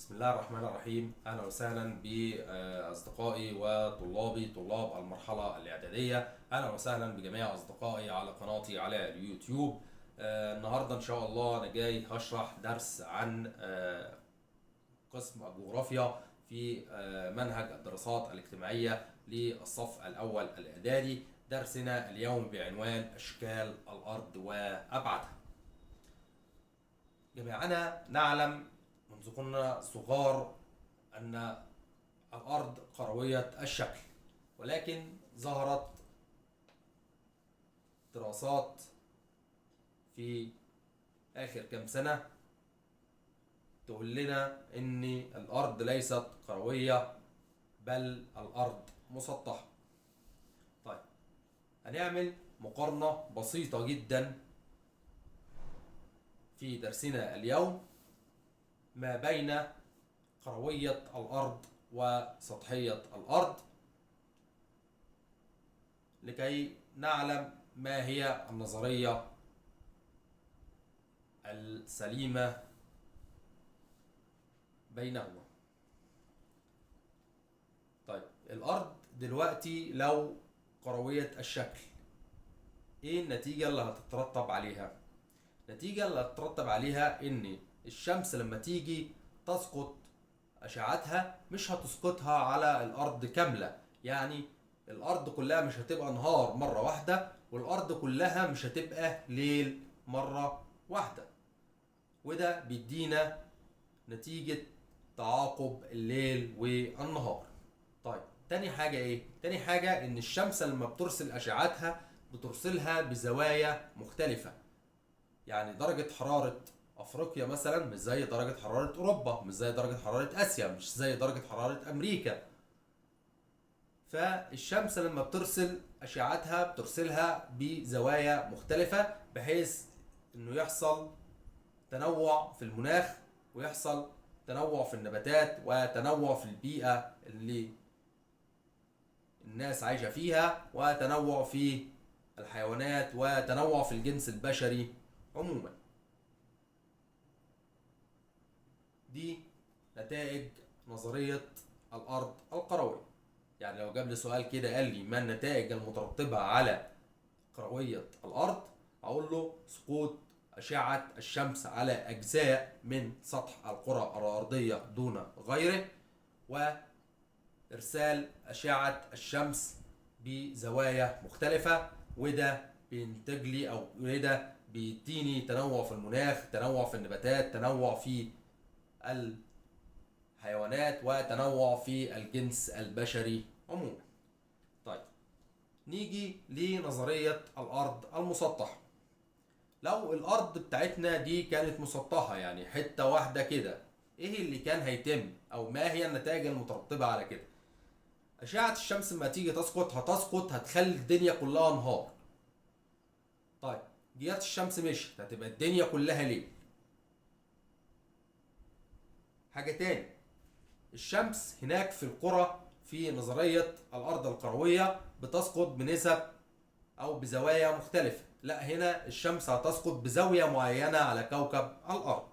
بسم الله الرحمن الرحيم. أهلا وسهلا بأصدقائي وطلابي طلاب المرحلة الإعدادية. أهلا وسهلا بجميع أصدقائي على قناتي على اليوتيوب. النهاردة إن شاء الله أنا جاي هشرح درس عن قسم الجغرافيا في منهج الدراسات الاجتماعية للصف الأول الإعدادي. درسنا اليوم بعنوان أشكال الأرض وأبعادها. جميعنا نعلم منذ كنا صغار أن الأرض كروية الشكل، ولكن ظهرت دراسات في آخر كام سنة تقول لنا إن الأرض ليست كروية بل الأرض مسطحة. طيب، هنعمل مقارنة بسيطة جدا في درسنا اليوم ما بين كروية الأرض وسطحية الأرض لكي نعلم ما هي النظرية السليمة بينهما. طيب، الأرض دلوقتي لو كروية الشكل، إيه النتيجة اللي هتترتب عليها؟ النتيجة اللي هتترتب عليها إن الشمس لما تيجي تسقط أشعتها مش هتسقطها على الأرض كاملة، يعني الأرض كلها مش هتبقى نهار مرة واحدة، والأرض كلها مش هتبقى ليل مرة واحدة، وده بيدينا نتيجة تعاقب الليل والنهار. طيب، تاني حاجة إيه؟ تاني حاجة إن الشمس لما بترسل أشعتها بترسلها بزوايا مختلفة، يعني درجة حرارة أفريقيا مثلا مش زي درجة حرارة أوروبا، مش زي درجة حرارة آسيا، مش زي درجة حرارة أمريكا. فالشمس لما بترسل أشعتها بترسلها بزوايا مختلفة بحيث إنه يحصل تنوع في المناخ، ويحصل تنوع في النباتات، وتنوع في البيئة اللي الناس عايشة فيها، وتنوع في الحيوانات، وتنوع في الجنس البشري عموما. دي نتائج نظرية الأرض الكروية. يعني لو جاب لي سؤال كده قال لي ما النتائج المترتبة على كروية الأرض، أقول له سقوط أشعة الشمس على أجزاء من سطح الكرة الأرضية دون غيره، وإرسال أشعة الشمس بزوايا مختلفة، وده بينتج لي أو وده بيديني تنوع في المناخ، تنوع في النباتات، تنوع في الحيوانات، وتنوع في الجنس البشري عموما. طيب، نيجي لنظرية الأرض المسطحة. لو الأرض بتاعتنا دي كانت مسطحة، يعني حتة واحدة كده، إيه اللي كان هيتم أو ما هي النتائج المترتبة على كده؟ أشعة الشمس لما تيجي تسقط هتسقط هتخلي الدنيا كلها نهار. طيب، جيت الشمس مشيت هتبقى الدنيا كلها ليل. حاجة تاني، الشمس هناك في القرى في نظرية الأرض الكروية بتسقط بنسب أو بزوايا مختلفة، لا هنا الشمس هتسقط بزاوية معينة على كوكب الأرض،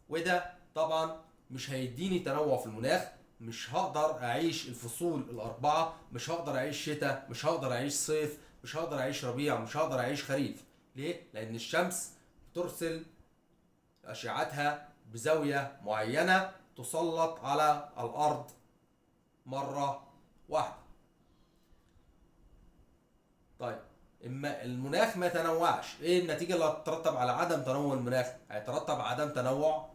وده طبعا مش هيديني تنوع في المناخ، مش هقدر أعيش الفصول الأربعة، مش هقدر أعيش شتاء، مش هقدر أعيش صيف، مش هقدر أعيش ربيع، مش هقدر أعيش خريف. ليه؟ لأن الشمس بترسل أشعتها بزاوية معينة تسلط على الأرض مرة واحدة. طيب، إما المناخ ما تنوعش، إيه النتيجة اللي هتترتب على عدم تنوع المناخ؟ هيترتب عدم تنوع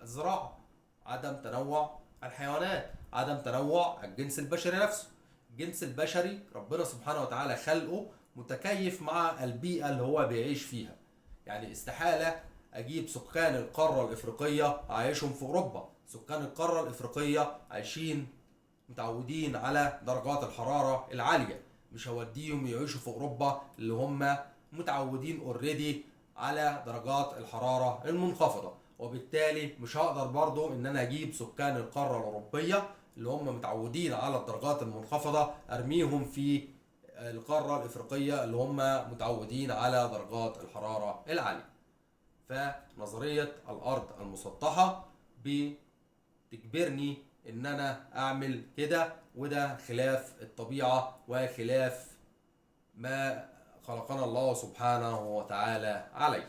الزراعة، عدم تنوع الحيوانات، عدم تنوع الجنس البشري نفسه. الجنس البشري ربنا سبحانه وتعالى خلقه متكيف مع البيئة اللي هو بيعيش فيها، يعني استحالة أجيب سكان القارة الإفريقية عايشهم في أوروبا. سكان القارة الإفريقية عايشين متعودين على درجات الحرارة العالية، مش هوديهم يعيشوا في أوروبا اللي هم متعودين اوريدي على درجات الحرارة المنخفضة، وبالتالي مش هقدر برضو إن أنا أجيب سكان القارة الأوروبية اللي هم متعودين على الدرجات المنخفضة أرميهم في القارة الإفريقية اللي هم متعودين على درجات الحرارة العالية. فنظرية الأرض المسطحة تجبرني ان انا اعمل كده، وده خلاف الطبيعة وخلاف ما خلقنا الله سبحانه وتعالى عليه.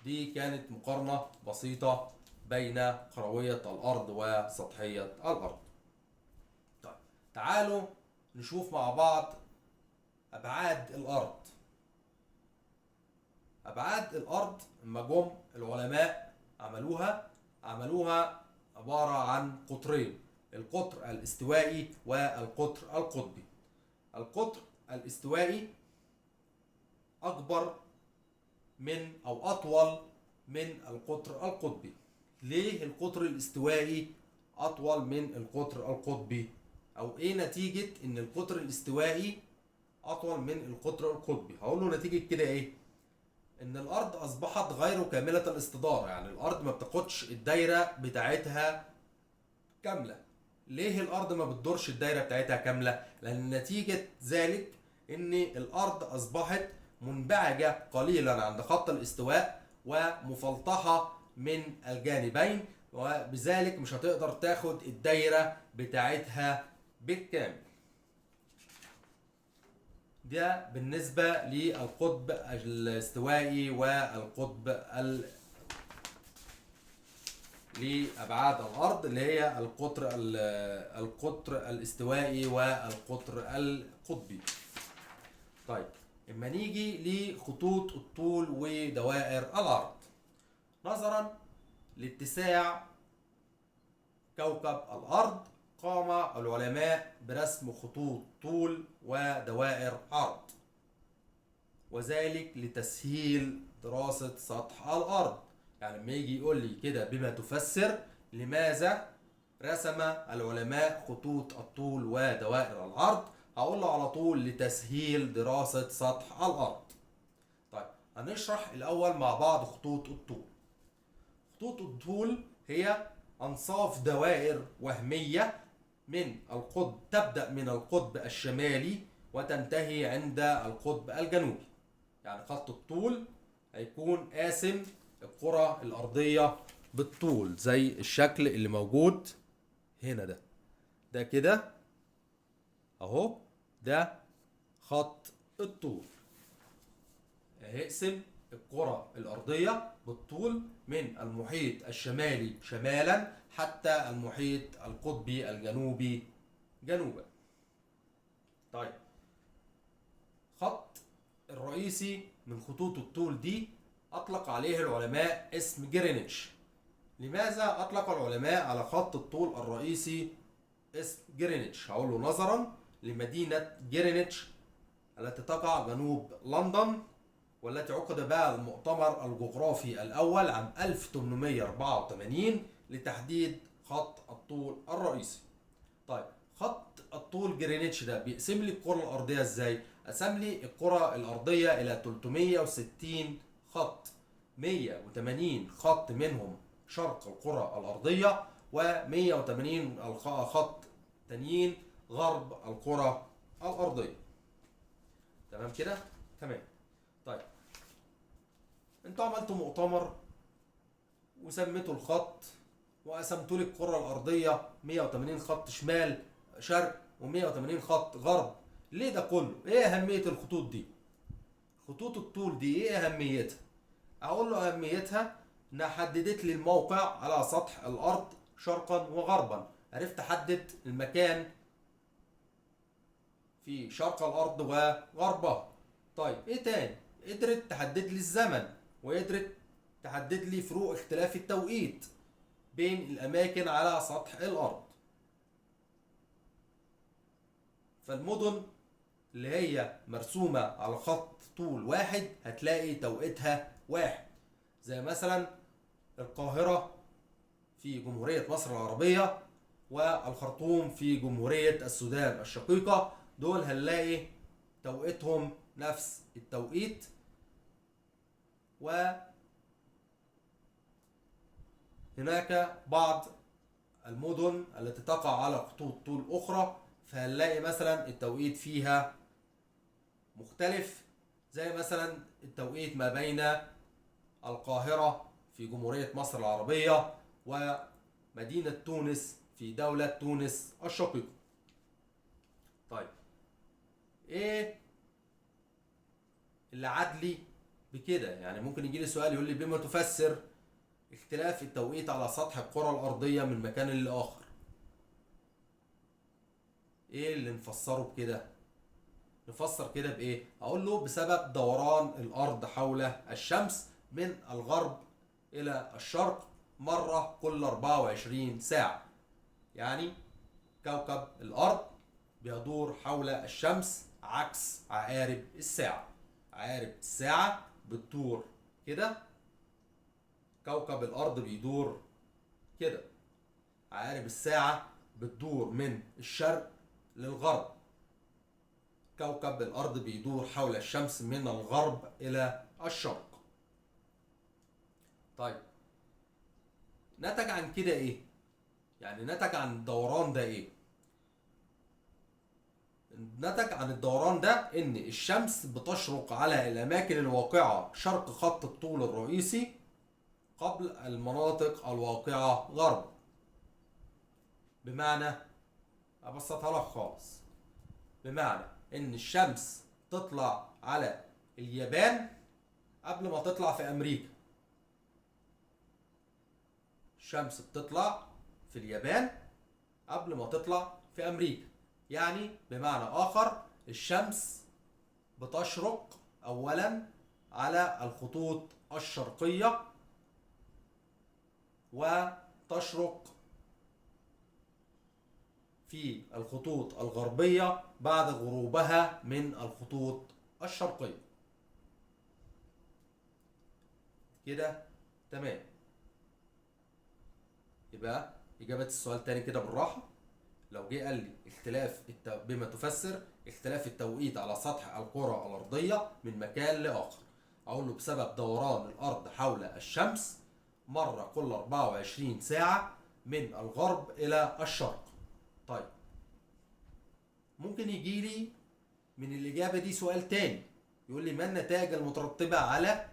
دي كانت مقارنة بسيطة بين كروية الأرض وسطحية الأرض. طيب تعالوا نشوف مع بعض أبعاد الأرض. أبعاد الأرض لما جم العلماء عملوها عبارة عن قطرين، القطر الاستوائي والقطر القطبي. القطر الاستوائي أكبر من أو أطول من القطر القطبي. ليه القطر الاستوائي أطول من القطر القطبي؟ أو إيه نتيجة إن القطر الاستوائي أطول من القطر القطبي؟ هقول له نتيجة كده إيه؟ إن الأرض أصبحت غير كاملة الاستدارة، يعني الأرض ما بتاخدش الدايرة بتاعتها كاملة. ليه الأرض ما بتدورش الدايرة بتاعتها كاملة؟ لأن نتيجة ذلك إن الأرض أصبحت منبعجة قليلا عند خط الاستواء ومفلطحة من الجانبين، وبذلك مش هتقدر تاخد الدايرة بتاعتها بالكامل. ده بالنسبة للقطب الاستوائي والقطب لأبعاد الأرض اللي هي القطر الاستوائي والقطر القطبي. طيب اما نيجي لخطوط الطول ودوائر العرض، نظرا لاتساع كوكب الأرض قام العلماء برسم خطوط طول ودوائر عرض، وذلك لتسهيل دراسة سطح الأرض. يعني لما يجي يقول لي كده بما تفسر لماذا رسم العلماء خطوط الطول ودوائر العرض، هقول له على طول لتسهيل دراسة سطح الأرض. طيب هنشرح الأول مع بعض خطوط الطول. خطوط الطول هي أنصاف دوائر وهمية من القطب، تبدأ من القطب الشمالي وتنتهي عند القطب الجنوبي. يعني خط الطول هيكون قاسم الكرة الأرضية بالطول زي الشكل اللي موجود هنا ده، ده كده أهو، ده خط الطول. هيقسم الكرة الأرضية بالطول من المحيط الشمالي شمالا حتى المحيط القطبي الجنوبي جنوبا. طيب خط الرئيسي من خطوط الطول دي أطلق عليه العلماء اسم جرينتش. لماذا أطلق العلماء على خط الطول الرئيسي اسم جرينتش؟ هقول له نظرا لمدينة جرينتش التي تقع جنوب لندن، والتي عقد بها المؤتمر الجغرافي الأول عام 1884 لتحديد خط الطول الرئيسي. طيب خط الطول جرينتش ده بيقسم لي الكرة الأرضية ازاي؟ قسم لي الكرة الأرضية إلى 360 خط، 180 خط منهم شرق الكرة الأرضية و180 خط تانيين غرب الكرة الأرضية. تمام كده؟ تمام. طيب انتوا عملتوا مؤتمر وسميتوا الخط وقسمتوا لي الكرة الأرضية 180 خط شمال شرق و180 خط غرب، ليه ده كله؟ ايه أهمية الخطوط دي؟ خطوط الطول دي ايه أهميتها؟ أقول له أهميتها إنها حددت لي الموقع على سطح الأرض شرقا وغربا، عرفت أحدد المكان في شرق الأرض وغربها. طيب ايه تاني؟ قدرت تحدد لي الزمن، وقدرت تحدد لي فروق اختلاف التوقيت بين الأماكن على سطح الأرض. فالمدن اللي هي مرسومة على خط طول واحد هتلاقي توقيتها واحد، زي مثلا القاهرة في جمهورية مصر العربية والخرطوم في جمهورية السودان الشقيقة، دول هنلاقي توقيتهم نفس التوقيت. وهناك بعض المدن التي تقع على خطوط طول أخرى فهنلاقي مثلا التوقيت فيها مختلف، زي مثلا التوقيت ما بين القاهرة في جمهورية مصر العربية ومدينة تونس في دولة تونس الشقيقة. طيب ايه اللي عدلي بكده؟ يعني ممكن يجي لي سؤال يقول لي بما تفسر اختلاف التوقيت على سطح الكرة الأرضية من مكان لآخر؟ ايه اللي نفسره بكده؟ نفسر كده بايه؟ اقول له بسبب دوران الارض حول الشمس من الغرب الى الشرق مرة كل 24 ساعة. يعني كوكب الارض بيدور حول الشمس عكس عقارب الساعة. عقارب الساعة بتدور كده، كوكب الارض بيدور كده. عقارب الساعة بتدور من الشرق للغرب، كوكب الأرض بيدور حول الشمس من الغرب إلى الشرق. طيب نتج عن كده إيه؟ يعني نتج عن الدوران ده إيه؟ نتج عن الدوران ده إن الشمس بتشرق على الأماكن الواقعة شرق خط الطول الرئيسي قبل المناطق الواقعة غرب. بمعنى أبسطها لك خالص، بمعنى إن الشمس تطلع على اليابان قبل ما تطلع في أمريكا. الشمس بتطلع في اليابان قبل ما تطلع في أمريكا. يعني بمعنى آخر الشمس بتشرق أولا على الخطوط الشرقية وتشرق في الخطوط الغربية بعد غروبها من الخطوط الشرقية. كده تمام. يبقى إجابة السؤال تاني كده بالراحة. لو جه قال لي اختلاف بما تفسر اختلاف التوقيت على سطح الكرة الأرضية من مكان لآخر، أقول له بسبب دوران الأرض حول الشمس مرة كل 24 ساعة من الغرب إلى الشرق. طيب ممكن يجي لي من الإجابة دي سؤال تاني يقول لي ما النتائج المترتبة على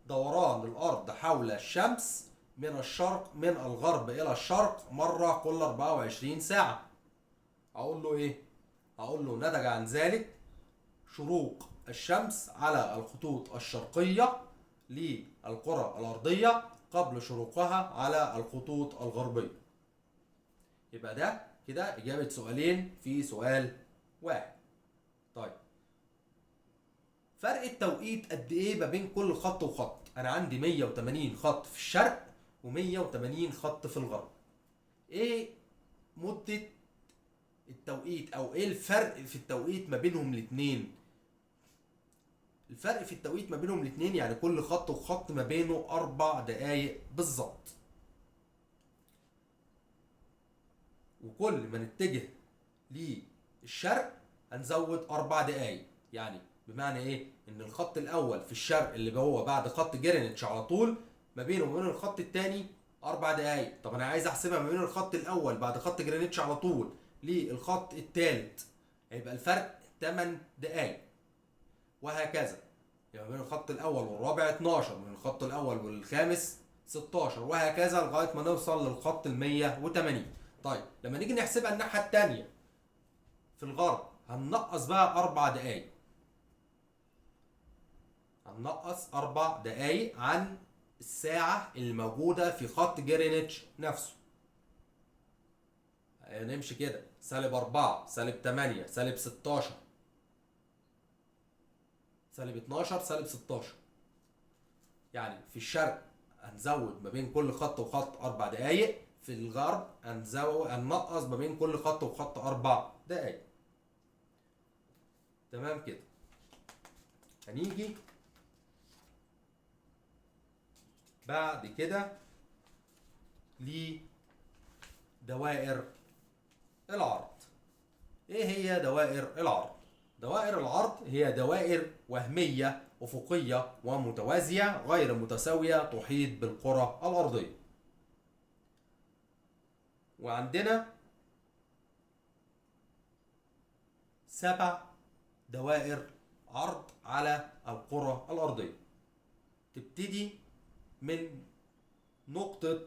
دوران الأرض حول الشمس من الشرق من الغرب إلى الشرق مرة كل 24 ساعة؟ أقول له إيه؟ أقول له نتج عن ذلك شروق الشمس على الخطوط الشرقية للكرة الأرضية قبل شروقها على الخطوط الغربية. يبقى ده كده إجابة سؤالين في سؤال واحد. طيب فرق التوقيت قد إيه ما بين كل خط وخط؟ أنا عندي 180 خط في الشرق و180 خط في الغرب. إيه مدة التوقيت أو إيه الفرق في التوقيت ما بينهم الاتنين؟ الفرق في التوقيت ما بينهم الاتنين يعني كل خط وخط ما بينه 4 دقايق بالظبط. وكل ما نتجه للشرق هنزود 4 دقايق. يعني بمعنى ايه؟ ان الخط الاول في الشرق اللي هو بعد خط جرينتش على طول ما بينه وما بين الخط الثاني 4 دقايق. طب انا عايز احسبها ما بين الخط الاول بعد خط جرينتش على طول للخط الثالث، هيبقى الفرق 8 دقايق، وهكذا. يعني ما بين الخط الاول والرابع 12، من الخط الاول والخامس 16، وهكذا لغاية ما نوصل للخط ال 180. طيب لما نيجي نحسبها الناحية الثانية في الغرب هننقص بقى 4 دقايق. هننقص 4 دقايق عن الساعة اللي موجودة في خط جرينتش نفسه. هنمشي كده سالب 4 سالب 8 سالب 16 سالب 12 سالب 16. يعني في الشرق هنزود ما بين كل خط وخط 4 دقايق، في الغرب هننقص ما بين كل خط وخط 4 دقايق. تمام كده. هنيجي بعد كده لدوائر العرض. ايه هي دوائر العرض؟ دوائر العرض هي دوائر وهمية أفقية ومتوازية غير متساوية تحيط بالكرة الأرضية. وعندنا 7 دوائر عرض على الكرة الأرضية. تبتدي من نقطة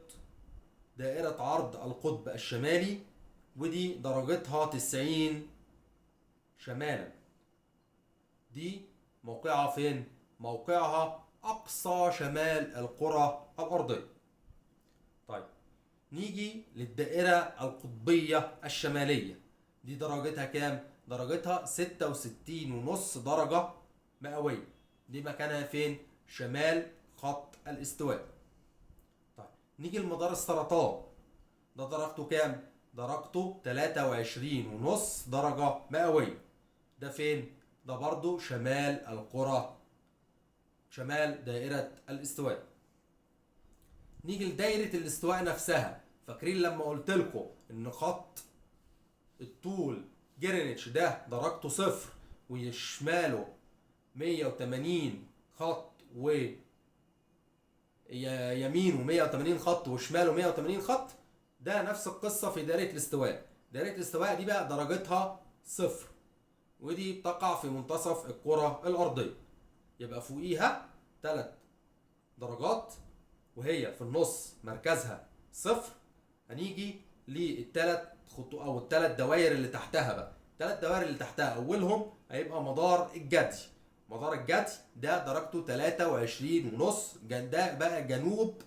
دائرة عرض القطب الشمالي، ودي درجتها 90 شمالا. دي موقعها فين؟ موقعها أقصى شمال الكرة الأرضية. طيب نيجي للدائرة القطبية الشمالية، دي درجتها كام؟ درجتها 66.5 درجة مئوية. دي مكانها فين؟ شمال خط الاستواء. طيب نيجي لمدار السرطان، ده درجته كام؟ درجته 23.5 درجة مئوية. ده فين؟ ده برضو شمال القرى، شمال دائرة الاستواء. نيجي لدائرة الاستواء نفسها. فاكرين لما قلت لكم ان خط الطول جرينتش ده درجته 0 وشماله 180 خط و يمينه 180 خط وشماله 180 خط؟ ده نفس القصة في دائرة الاستواء. دائرة الاستواء دي بقى درجتها 0، ودي بتقع في منتصف الكرة الأرضية، يبقى فوقيها 3 درجات وهي في النص مركزها 0. هنيجي للثلاث خطوط او الثلاث دوائر اللي تحتها بقى. الثلاث دوائر اللي تحتها اولهم هيبقى مدار الجدي. مدار الجدي ده درجته 23.5، ده بقى جنوب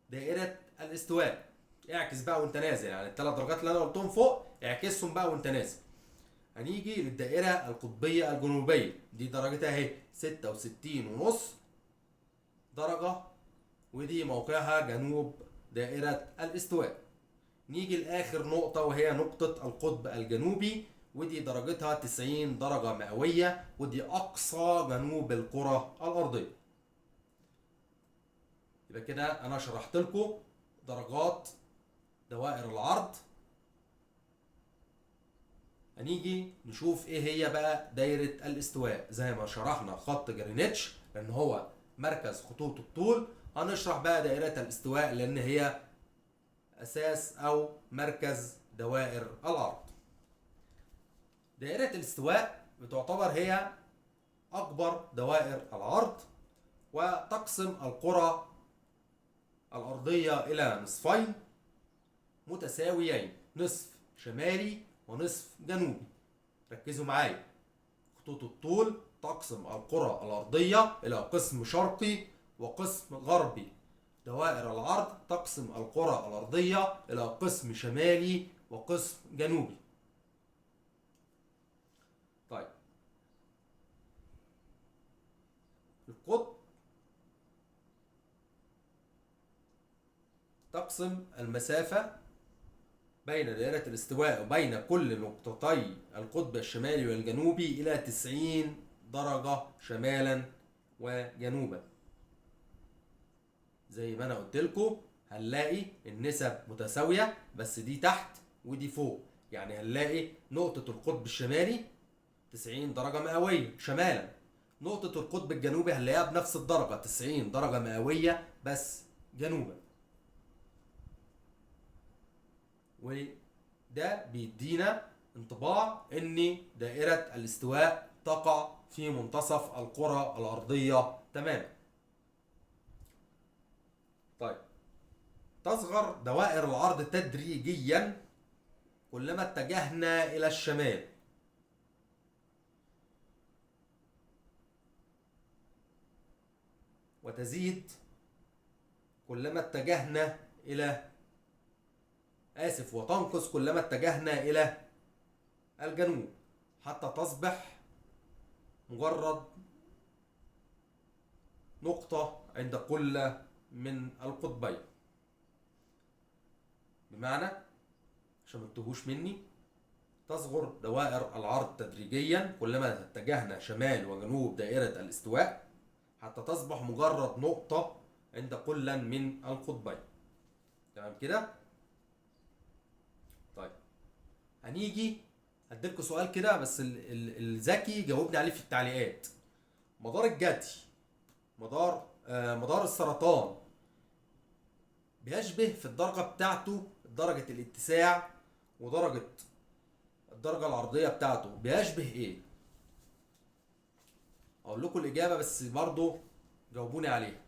دائرة الاستواء. اعكس بقى وانت نازل، يعني الثلاث درجات اللي انا قلتهم فوق اعكسهم بقى وانت نازل. هنيجي للدائرة القطبية الجنوبية، دي درجتها اهي 66.5 درجة، ودي موقعها جنوب دائرة الاستواء. نيجي لآخر نقطة وهي نقطة القطب الجنوبي، ودي درجتها 90 درجة مئوية، ودي أقصى جنوب الكرة الأرضية. يبقى كده أنا شرحت لكم درجات دوائر العرض. هنيجي نشوف ايه هي بقى دايرة الاستواء. زي ما شرحنا خط جرينتش لان هو مركز خطوط الطول، هنشرح بقى دائرة الاستواء لان هي اساس او مركز دوائر العرض. دائرة الاستواء بتعتبر هي اكبر دوائر العرض، وتقسم الكرة الارضية الى نصفين متساويين، نصف شمالي ونصف جنوبي. ركزوا معايا، خطوط الطول تقسم الكرة الأرضية إلى قسم شرقي وقسم غربي. دوائر العرض تقسم الكرة الأرضية إلى قسم شمالي وقسم جنوبي. طيب القطب تقسم المسافة بين دائرة الاستواء وبين كل نقطتي القطب الشمالي والجنوبي إلى 90 درجة شمالا وجنوبا. زي ما أنا قلت لكم هنلاقي النسب متساوية، بس دي تحت ودي فوق، يعني هنلاقي نقطة القطب الشمالي 90 درجة مئوية شمالا، نقطة القطب الجنوبي هنلاقيها بنفس الدرجة 90 درجة مئوية بس جنوبا. وده بيدينا انطباع ان دائرة الاستواء تقع في منتصف الكرة الأرضية تماما. طيب تصغر دوائر العرض تدريجيا كلما اتجهنا إلى الشمال. وتزيد كلما اتجهنا إلى وتنقص كلما اتجهنا إلى الجنوب، حتى تصبح مجرد نقطة عند كل من القطبين. بمعنى عشان ما تتوهوش مني، تصغر دوائر العرض تدريجيا كلما اتجهنا شمال وجنوب دائرة الاستواء حتى تصبح مجرد نقطة عند كل من القطبين. تمام كده؟ طيب هنيجي هديلكوا سؤال كده بس الذكي جاوبني عليه في التعليقات. مدار الجدي، مدار السرطان بيشبه في الدرجة بتاعته، درجة الاتساع ودرجة الدرجة العرضية بتاعته، بيشبه ايه؟ اقول لكم الإجابة بس برضو جاوبوني عليها.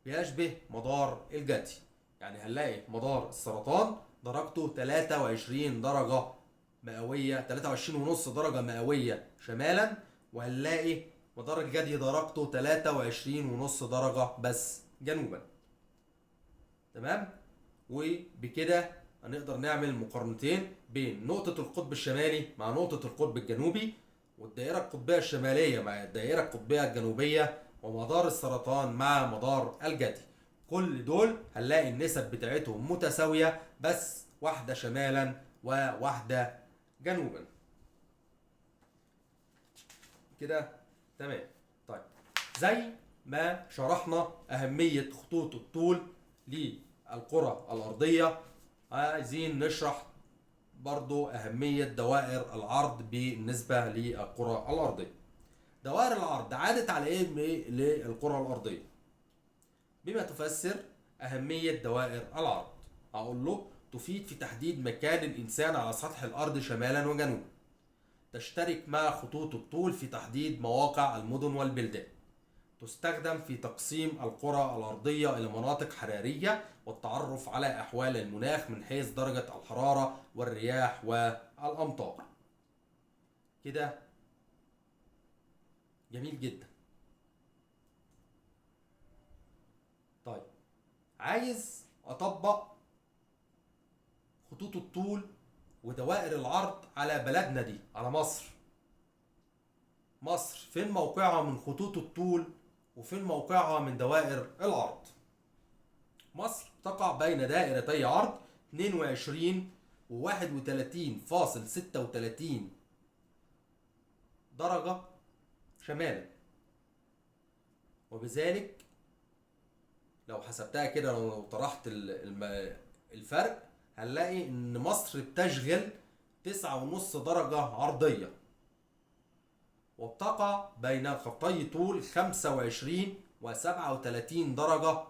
بيشبه مدار الجدي. يعني هنلاقي مدار السرطان درجته 23 درجة مئوية، 23.5 درجة مئوية شمالا، وهنلاقي مدار الجدي درجته 23.5 درجة بس جنوبا. تمام؟ وبكده هنقدر نعمل مقارنتين بين نقطة القطب الشمالي مع نقطة القطب الجنوبي، والدائرة القطبية الشمالية مع الدائرة القطبية الجنوبية، ومدار السرطان مع مدار الجدي. كل دول هنلاقي النسب بتاعتهم متساوية، بس واحدة شمالا وواحدة جنوبا. كده تمام. طيب زي ما شرحنا أهمية خطوط الطول للقرى الأرضية، عايزين نشرح برضو أهمية دوائر العرض بالنسبة للقرى الأرضية. دوائر العرض عادت على إيه للقرى الأرضية؟ بما تفسر أهمية دوائر العرض. أقول له تفيد في تحديد مكان الإنسان على سطح الأرض شمالا وجنوبا. تشترك مع خطوط الطول في تحديد مواقع المدن والبلدان. تستخدم في تقسيم القرى الأرضية إلى مناطق حرارية والتعرف على أحوال المناخ من حيث درجة الحرارة والرياح والأمطار. كده جميل جدا. طيب عايز أطبق خطوط الطول ودوائر العرض على بلدنا دي، على مصر. مصر فين موقعها من خطوط الطول وفين موقعها من دوائر العرض؟ مصر تقع بين دائرتي عرض 22 و 31.36 درجة شمالا، وبذلك لو حسبتها كده، لو طرحت الفرق هنلاقي ان مصر بتشغل 9.5 درجة عرضية، وبتقع بين خطي طول 25 و 37 درجة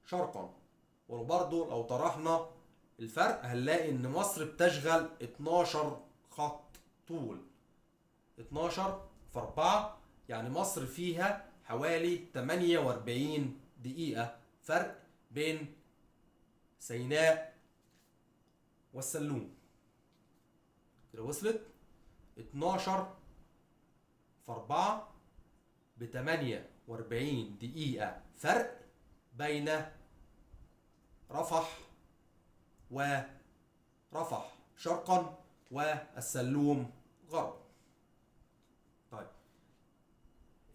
شرقا. وبرضه لو طرحنا الفرق هنلاقي ان مصر بتشغل 12 خط طول، 12 في 4، يعني مصر فيها حوالي 48 دقيقة فرق بين سيناء والسلوم. كده وصلت 12 في 4 ب 48 دقيقة فرق بين رفح ورفح شرقا والسلوم غربا. طيب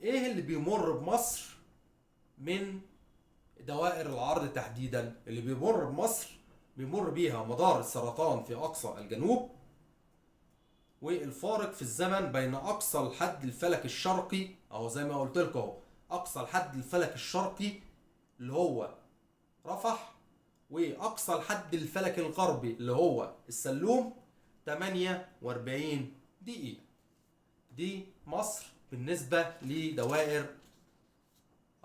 ايه اللي بيمر بمصر من دوائر العرض تحديدا؟ اللي بيمر بمصر بيمر بيها مدار السرطان في اقصى الجنوب، والفارق في الزمن بين اقصى الحد الفلكي الشرقي، اهو زي ما قلت لكم اهو، اقصى الحد الفلكي الشرقي اللي هو رفح، واقصى الحد الفلكي الغربي اللي هو السلوم 48 دقيقة. دي مصر بالنسبة لدوائر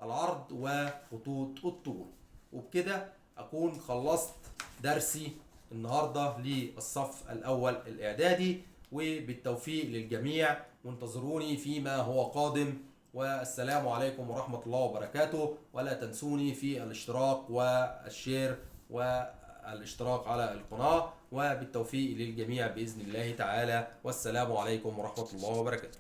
العرض وخطوط الطول. وبكده أكون خلصت درسي النهاردة للصف الأول الإعدادي، وبالتوفيق للجميع، وانتظروني فيما هو قادم، والسلام عليكم ورحمة الله وبركاته. ولا تنسوني في الاشتراك والشير والاشتراك على القناة، وبالتوفيق للجميع بإذن الله تعالى، والسلام عليكم ورحمة الله وبركاته.